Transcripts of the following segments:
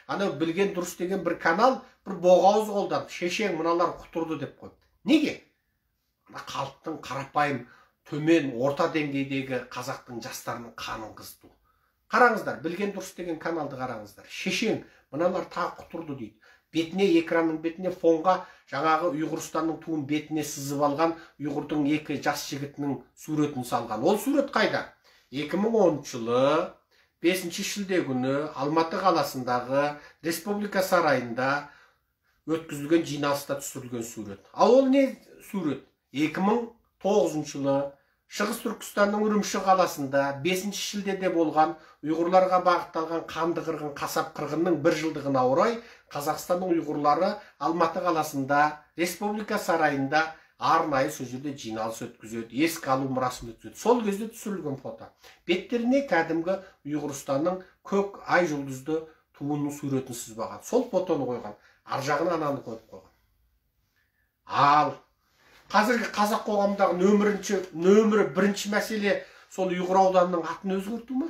Анау Білген дұрыс деген бір канал бір боғауыз қолданып, шешең мыналар құтырды деп қойыпты. Неге? Ана халықтың қарапайым төмен орта деңгейдегі қазақтың жастарының қанын қызыту. Қараңыздар, Білген дұрыс деген каналды қараңыздар. Шешең мыналар тағы құтырды дейді. Бетіне, экранның бетіне фонға жаңағы Ұйғырстанның туын бетіне сызып алған ұйғырдың екі жас жігітінің суретін салған. Ол сурет қайда? 2010 жылы 5 шілде күні Алматы қаласындағы Республика сарайында өткізілген жиналыста түсірілген сурет. Ал ол не сурет? 2009 жылы Шығыс Түркістанның Үрімші қаласында 5 шілдеде болған ұйғырларға бағытталған қанды қырғын, қасап қырғынның бір жылдығына орай Қазақстанның ұйғырлары Алматы қаласында Республика сарайында арнайы сол жерде жиналыс өткізеді, еске алу мұрасым өткізеді. Сол кезде түсірілген фото. Беттеріне кәдімгі Ұйғырстанның көк ай жұлдызды туының суретін сызбаған. Сол фотоны қойған. Ар жағына ананы қойып қойған. Ал қазіргі қазақ қоғамындағы нөмірі бірінші мәселе сол Ұйғыр ауданының атын өзгерту ме?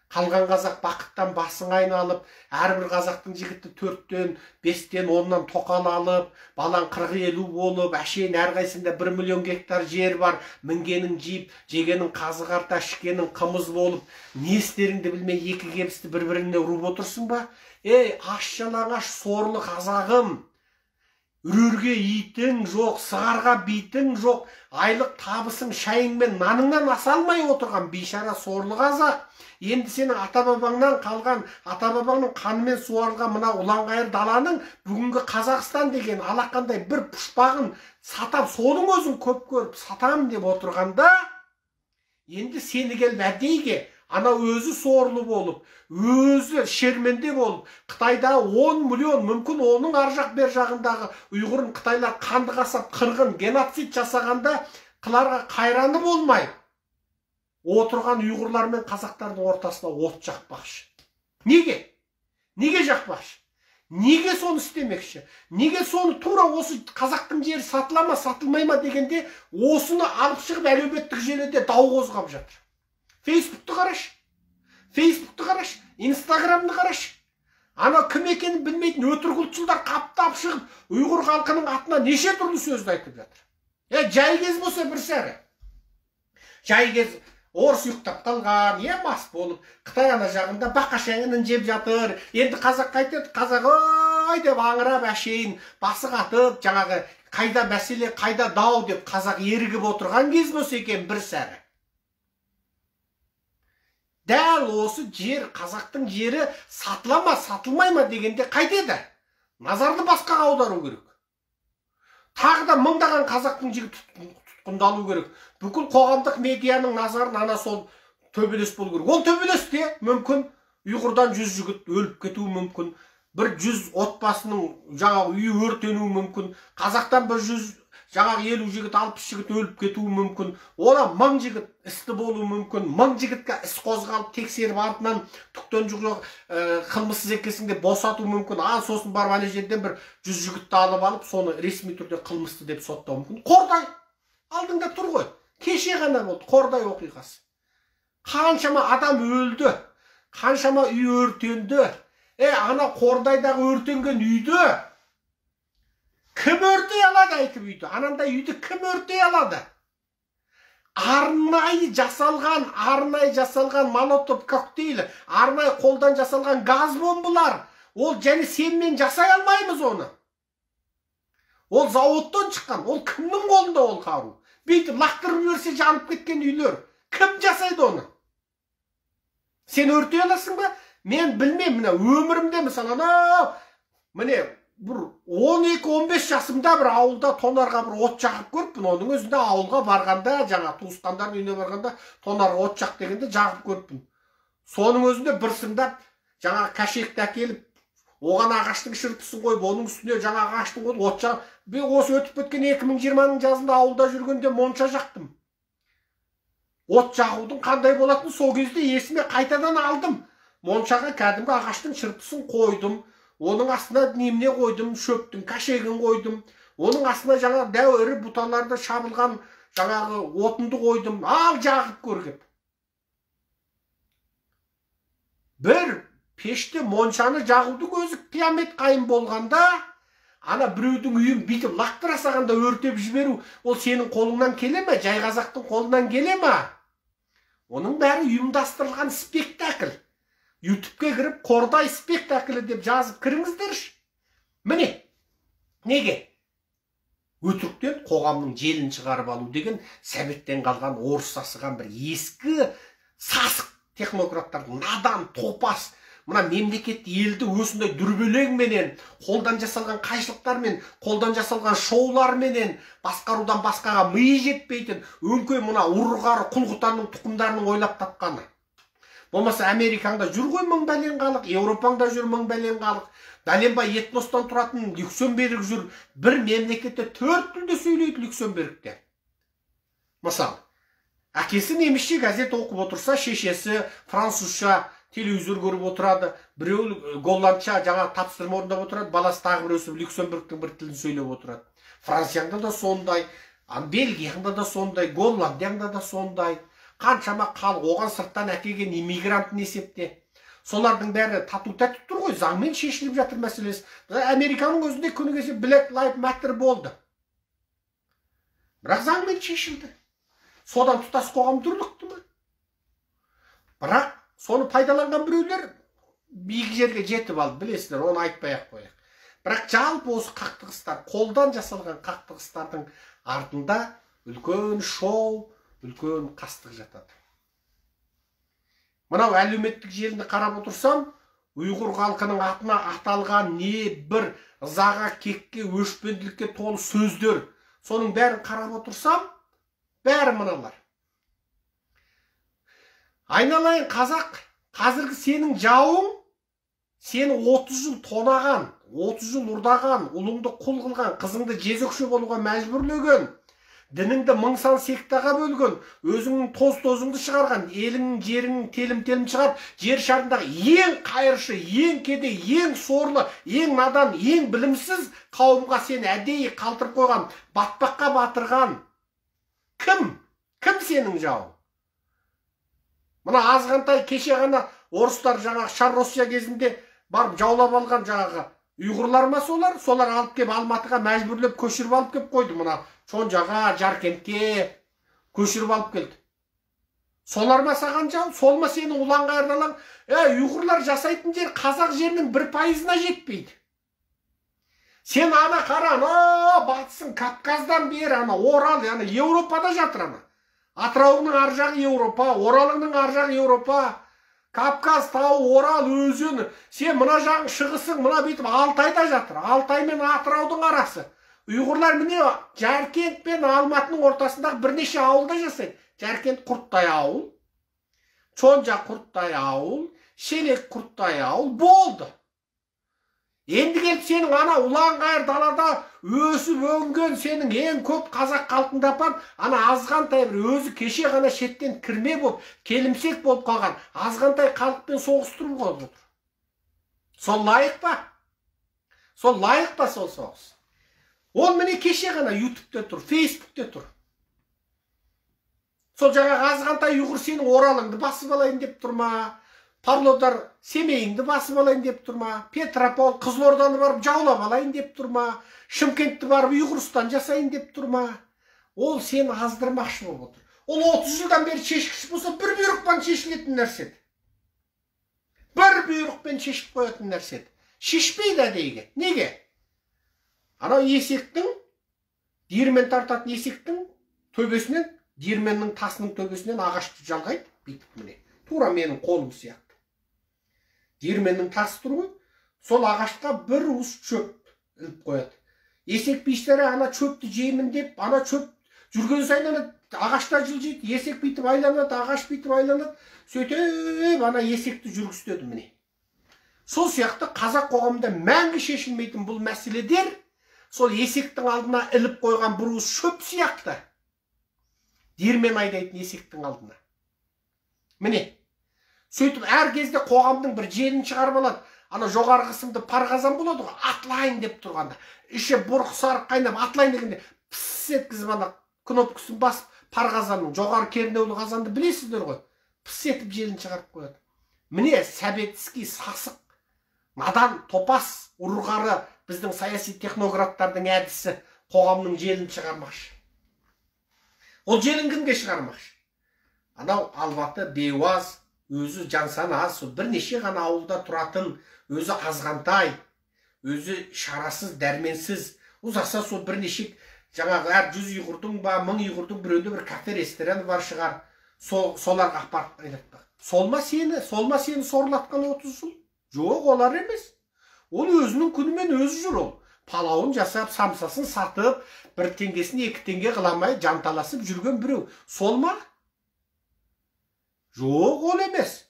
Қалған қазақ бақыттан басың айналып, әрбір қазақтың жігіті 4-тен, 5-тен, 10-нан тоқал алып, балаң 40-50 болып, әшейін әрқайсында 1 миллион гектар жер бар, мінгенің жип, жегенің қазы қарта, ішкенің қымыз болып, не істеріңді білмей екі кебісті бір-біріне ұрып отырсың ба? Ей, аш жалаңаш сорлы қазағым! Үрерге итің жоқ, сығарға битің жоқ, айлық табысың шайың мен наныңнан аса алмай отырған бейшара сорлы қазақ. Енді сенің ата-бабаңнан қалған, ата-бабаңның қанымен суарылған мына ұланғайыр даланың бүгінгі Қазақстан деген алақандай бір пұшпағын сатап, соның өзін көп көріп сатам деп отырғанда, енді сені келіп әдейге ана өзі сорлы болып, өзі шерменде болып, Қытайда 10 миллион, мүмкін оның ар жақ бер жағындағы ұйғырын қытайлар қанды қасап қырғын геноцид жасағанда қыларға қайраны болмай отырған ұйғырлар мен қазақтардың ортасына от жақпақшы. Неге? Неге жақпақшы? Неге соны істемекші? Неге соны тура осы қазақтың жері сатыла ма, сатылмай ма дегенде осыны алып шығып әлеуметтік желіде дау қозғап жатыр. Фейсбукты қарашы, Фейсбукты қарашы, Инстаграмды қарашы. Ана кім екенін білмейтін өтірік ұлтшылдар қаптап шығып, ұйғыр халқының атына неше түрлі сөзді айтып жатыр. Жай кез болса бір сәрі. Жай кез орыс ұйықтап қалған, мас болып, Қытай ана жағында бақашаңын жеп жатыр. Енді қазақ қайтеді, қазақ ой деп аңырап әшейін басы қатып, жаңағы қайда мәселе, қайда дау деп қазақ ерігіп отырған кез болса екен бір сәрі. Дәл осы жер, қазақтың жері сатыла ма, сатылмай ма дегенде қайтеді? Назарды басқаға аудару керек. Тағы да мыңдаған қазақтың жігіті тұтқындалу керек. Бүкіл қоғамдық медианың назарын ана сол төбелес болу керек. Ол төбелес те мүмкін ұйғырдан 100 жігіт өліп кетуі мүмкін. Бір 100 отбасының жаңағы үйі өртенуі мүмкін. Қазақтан бір 100 жаңағы 50 жігіт, 60 жігіт өліп кетуі мүмкін. Она 1000 жігіт істі болуы мүмкін. 1000 жігітке іс қозғалып тексеріп артынан түктен жоқ қылмыссыз екенсің деп босату мүмкін. Ал сосын барып ана жерден бір 100 жігітті алып алып, соны ресми түрде қылмысты деп соттау мүмкін. Қордай алдыңда тұр ғой. Кеше ғана болды Қордай оқиғасы. Қаншама адам өлді, қаншама үй өртенді. Ана Қордайдағы өртенген үйді кім өртей алады айтып үйді? Анандай үйді кім өртей алады? Арнайы жасалған, арнайы жасалған молотов коктейлі, арнайы қолдан жасалған газ бомбалар. Ол және сенмен жасай алмаймыз оны. Ол зауыттан шыққан, ол кімнің қолында ол қару? Бүйтіп лақтырып жіберсе жанып кеткен үйлер. Кім жасайды оны? Сен өртей аласың ба? Мен білмеймін, міне өмірімде мысалы анау міне бір 12-15 жасымда бір ауылда тонарға бір от жағып көріппін. Оның өзінде ауылға барғанда, жаңа туысқандардың үйіне барғанда тонарға от жақ дегенде жағып көріппін. Соның өзінде бір сыңдап жаңа кәшекті әкеліп, оған ағаштың шырпысын қойып, оның үстіне жаңа ағаштың қойып от жағып, мен осы өтіп кеткен 2020-ның жазында ауылда жүргенде монша жақтым. От жағудың қандай болатынын сол кезде есіме қайтадан алдым. Моншаға кәдімгі ағаштың шырпысын қойдым. Оның астына немене қойдым, шөптің кәшегін қойдым. Оның астына жаңа дәу ірі бұталарды шабылған жаңағы отынды қойдым. Ал жағып көргеп. Бір Пеште моншаны жағудың өзі қиямет қайым болғанда, ана біреудің үйін бүйтіп лақтыра салғанда өртеп жіберу, ол сенің қолыңнан келе ме? Жай қазақтың қолынан келе ме? Оның бәрі ұйымдастырылған спектакль. Ютубке кіріп Қордай спектаклі деп жазып кіріңіздерші. Міне, неге? Өтіріктен қоғамның желін шығарып алу деген сәбеттен қалған орыс сасыған бір ескі сасық технократтардың надан, топас, мына мемлекет елді осындай дүрбелеңменен, қолдан жасалған қайшылықтармен, қолдан жасалған шоуларменен басқарудан басқаға миы жетпейтін өңкей мына ұрғары құл-құтанның тұқымдарының ойлап тапқаны. Болмаса Америкаңда жүр ғой мың бәлен халық, Еуропаңда жүр мың бәлен халық, бәленбай этностан тұратын Люксембург жүр, бір мемлекетте 4 тілде сөйлейді Люксембургте. Мысалы, әкесі немісше газет оқып отырса, шешесі французша телевизор көріп отырады, біреу голландша жаңа тапсырма орындап отырады, баласы тағы біреусі Люксембургтің бір тілін сөйлеп отырады. Францияңда да сондай, Бельгияңда да сондай, Голландияңда да сондай. Қаншама халық оған сырттан әкелген иммигрантын есепте. Солардың бәрі тату тәтті тұр ғой, заңмен шешіліп жатыр мәселесі. Американың өзінде күні кеше Black Lives Matter болды. Бірақ заңмен шешілді. Содан тұтас қоғам дүрлікті ме? Бірақ соны пайдаланған біреулер биік жерге жетіп алды, білесіздер, оны айтпай ақ қояйық. Бірақ жалпы осы қақтығыстар, қолдан жасалған қақтығыстардың артында үлкен шоу, үлкен қастық жатады. Мынау әлеуметтік желіні қарап отырсам, ұйғыр халқының атына аталған не бір ызаға, кекке, өшпенділікке толы сөздер, соның бәрін қарап отырсам, бәрі мыналар. Айналайын қазақ, қазіргі сенің жауың, сені 30 жыл тонаған, 30 жыл ұрдаған, ұлыңды құл қылған, қызыңды жезөкше болуға мәжбүрлеген, дініңді мың сан сектаға бөлген, өзіңнің тоз-тозыңды шығарған, еліңнің жеріңнің телім-телім шығарып, жер шарындағы ең қайыршы, ең кедей, ең сорлы, ең надан, ең білімсіз қауымға сені әдейі қалтырып қойған, батпаққа батырған кім? Кім сенің жауың? Мына азғантай кеше ғана орыстар жаңағы Шар Россия кезінде барып жаулап алған жаңағы ұйғырлар ма солар? Солар алып кеп Алматыға мәжбүрлеп көшіріп алып кеп қойды. Мына Шонжаға, Жаркентке көшіріп алып келді. Солар ма саған жау? Сол ма сенің ұланғайыр далаң? Ұйғырлар жасайтын жер қазақ жерінің 1%-ына жетпейді. Сен ана қара, ана батысың Кавказдан бері, ана Орал, ана Еуропада жатыр ана. Атырауының ар жағы Еуропа, Оралыңның ар жағы Еуропа, Кавказ тауы, Орал өзені. Сен мына жағың шығысың, мына бүйтіп Алтайда жатыр. Алтай мен Атыраудың арасы. Ұйғырлар міне Жаркент пен Алматының ортасындағы бірнеше ауылда жасайды. Жаркент құрттай ауыл, Чонжа құрттай ауыл, Шелек құрттай ауыл болды. Енді келіп сенің ана ұланғайыр далада өсіп өнген сенің ең көп қазақ халқыңды апарып, ана азғантай бір өзі кеше ғана шеттен кірме болып, келімсек болып қалған азғантай халықпен соғыстырып қойып отыр. Сол лайық па? Сол лайық па сол соғыс? Ол міне кеше ғана Ютубте тұр, Фейсбукте тұр. Сол жаңағы азғантай ұйғыр сенің Оралыңды басып алайын деп тұр ма? Павлодар Семейіңді басып алайын деп тұр ма? Петропавл Қызылорданы барып жаулап алайын деп тұр ма? Шымкентті барып Ұйғырстан жасайын деп тұр ма? Ол сені аздырмақшы болып отыр. Ол 30 жылдан бері шешкіш болса, бір бұйрықпен шешілетін нәрсе. Бір бұйрықпен шешіп қоятын нәрсе. Шешпейді әдейіге. Неге? Анау есектің, диірмен тартатын есектің төбесінен, диірменнің тасының төбесінен ағашты жалғайды, бүйтіп міне. Тура менің қолым сияқты. Диірменнің тасы тұр ғой, сол ағашқа бір уыс шөп іліп қояды. Есек бейшара ана шөпті жеймін деп, ана шөп жүрген сайын ана ағаштар жылжиды, есек бүйтіп айланады, ағаш бүйтіп айланады, сөйтіп ана есекті жүргізеді міне. Сол сияқты қазақ қоғамында мәңгі шешілмейтін бұл мәселелер сол есектің алдына іліп қойған бір уыс шөп сияқты. Диірмен айдайтын есектің алдына. Міне. Сөйтіп әр кезде қоғамдың бір желін шығарып алады. Ана жоғарғы қысымды пар қазан болады ғой, атылайын деп тұрғанда. Іші бұрқ сарық қайнап атылайын дегенде пыс еткізіп ана кнопкасын басып пар қазанның жоғары кернеулі қазанды білесіздер ғой. Пыс етіп желін шығарып қояды. Міне сәбетский сасық, надан, топас, ұрғары біздің саяси технократтардың әдісі қоғамның желін шығармақшы. Ол желін кімге шығармақшы? Анау Алматы бейуаз, өзі жан аз, бірнеше ғана ауылда тұратын, өзі азғантай, өзі шарасыз, дәрменсіз, ұзаса сол бірнеше жаңағы әр 100 ұйғырдың ба, 1000 ұйғырдың біреуінде бір кафе, ресторан бар шығар, соларға апарып айдатпақ. Сол ма сені, сол ма сені сорлатқан 30 жыл? Жоқ, олар емес. Ол өзінің күнімен өзі жүр ол. Палауын жасап, самсасын сатып, бір теңгесін 2 теңге қыламай жанталасып жүрген біреу. Сол ма? Жоқ, ол емес.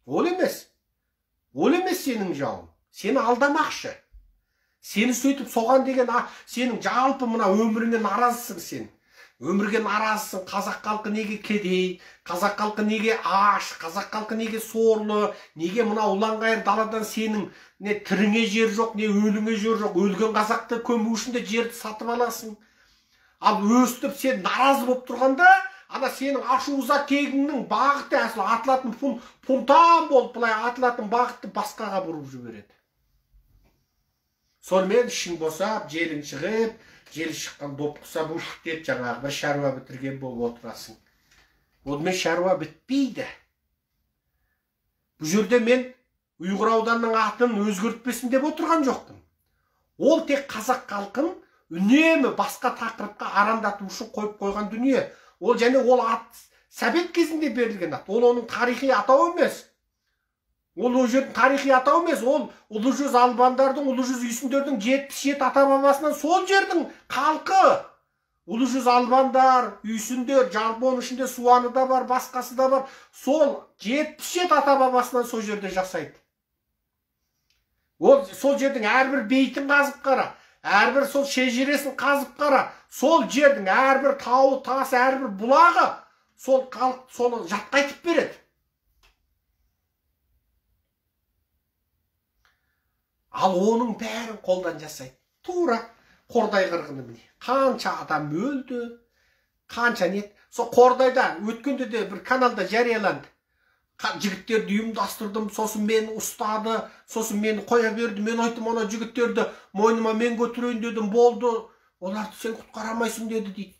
Ол емес. Ол емес сенің жауың. Сені алдамақшы. Сені сөйтіп соған деген, сенің жалпы мына өміріңе наразысың сен. Өмірге наразысың. Қазақ халқы неге кедей, қазақ халқы неге аш, қазақ халқы неге сорлы, неге мына ұланғайыр даладан сенің не тіріңе жер жоқ, не өліңе жер жоқ, өлген қазақты көму үшін де жерді сатып аласың. Ал өстіп сен наразы болып тұрғанда, ана сенің ашу-ыза кегіңнің бағыты әсіл атылатын фонтан болып былай атылатын бағытты басқаға бұрып жібереді. Сонымен ішің босап, желің шығып, жел шыққан доп құсап уф деп жаңағы бір шаруа бітірген болып отырасың. Онымен шаруа бітпейді. Бұл жерде мен Ұйғыр ауданының атын өзгертпесін деп отырған жоқпын. Ол тек қазақ халқын үнемі басқа тақырыпқа арандату үшін қойып қойған дүние. Ол және ол ат Сәбет кезінде берілген ат. Ол оның тарихи атауы емес. Ол ол жердің тарихи атауы емес. Ол Ұлы жүз албандардың, Ұлы жүз үйсіндердің 77 ата-бабасынан сол жердің халқы. Ұлы жүз албандар, үйсіндер, жалпы оның ішінде суаны да бар, басқасы да бар. Сол 77 ата-бабасынан сол жерде жасайды. Ол сол жердің әрбір бейтін қазып қара, әрбір сол шежіресін қазып қара. Сол жердің әрбір тауы, тасы, әрбір бұлағы сол халық соны жатқа айтып береді. Ал оның бәрін қолдан жасайды. Тура Қордай қырғыны міне. Қанша адам өлді, қанша нет. Сол Қордайда өткенде де бір каналда жарияланды. Жігіттерді ұйымдастырдым, сосын мені ұстады, сосын мені қоя берді. Мен айттым, ана жігіттерді мойныма мен көтерейін дедім, болды. Оларды сен құтқара алмайсың деді дейді.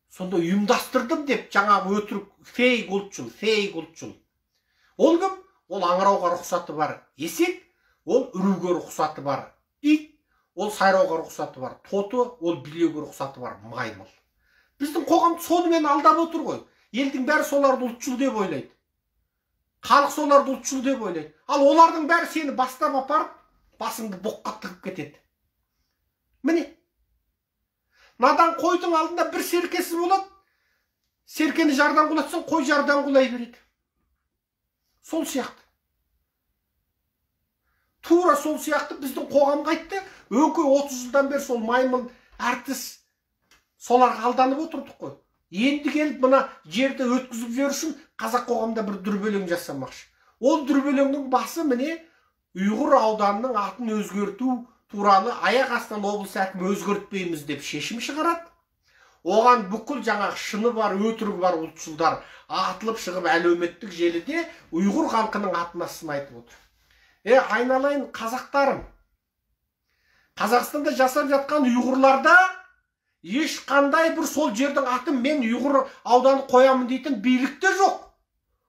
Сонда ұйымдастырдым деп жаңағы өтірік фейк ұлтшыл, фейк ұлтшыл. Ол кім? Ол аңырауға рұқсаты бар есек, ол үруге рұқсаты бар ит, ол сайрауға рұқсаты бар тоты, ол билеуге рұқсаты бар маймыл. Біздің қоғам сонымен алдап отыр ғой. Елдің бәрі соларды ұлтшыл деп ойлайды. Халық соларды ұлтшыл деп ойлайды. Ал олардың бәрі сені бастап апарып, басыңды боққа тығып кетеді. Міне. Надан қойдың алдында бір серкесі болады. Серкені жардан құлатсаң, қой жардан құлай береді. Сол сияқты. Тура сол сияқты біздің қоғам қайтты. Өңкей 30 жылдан бері сол маймыл әртіс соларға алданып отырдық қой. Енді келіп мына жерді өткізіп жіберу үшін қазақ қоғамда бір дүрбелең жасамақшы. Ол дүрбелеңнің басы міне Ұйғыр ауданының атын өзгерту туралы аяқ астынан облыс әкімі өзгертпейміз деп шешім шығарады. Оған бүкіл жаңағы шыны бар, өтірігі бар ұлтшылдар атылып шығып әлеуметтік желіде ұйғыр халқының атына сын айтып отыр. Айналайын қазақтарым, Қазақстанда жасап жатқан ұйғырларда ешқандай бір сол жердің атын мен ұйғыр ауданы қоямын дейтін билік те жоқ.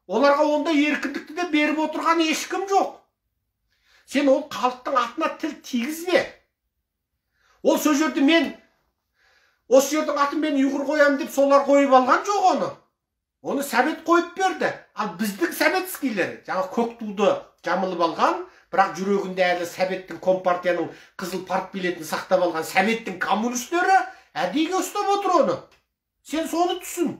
Оларға ондай еркіндікті де беріп отырған ешкім жоқ. Сен ол халықтың атына тіл тигізбе. Ол сол жерде мен осы жердің атын мен ұйғыр қоямын деп солар қойып алған жоқ оны. Оны Сәбет қойып берді. Ал біздің сәбетскийлер жаңа көк туды жамылып алған, бірақ жүрегінде әлі Сәбеттің компартияның қызыл партбилетін сақтап алған Сәбеттің коммунистері әдейіге ұстап отыр оны. Сен соны түсін.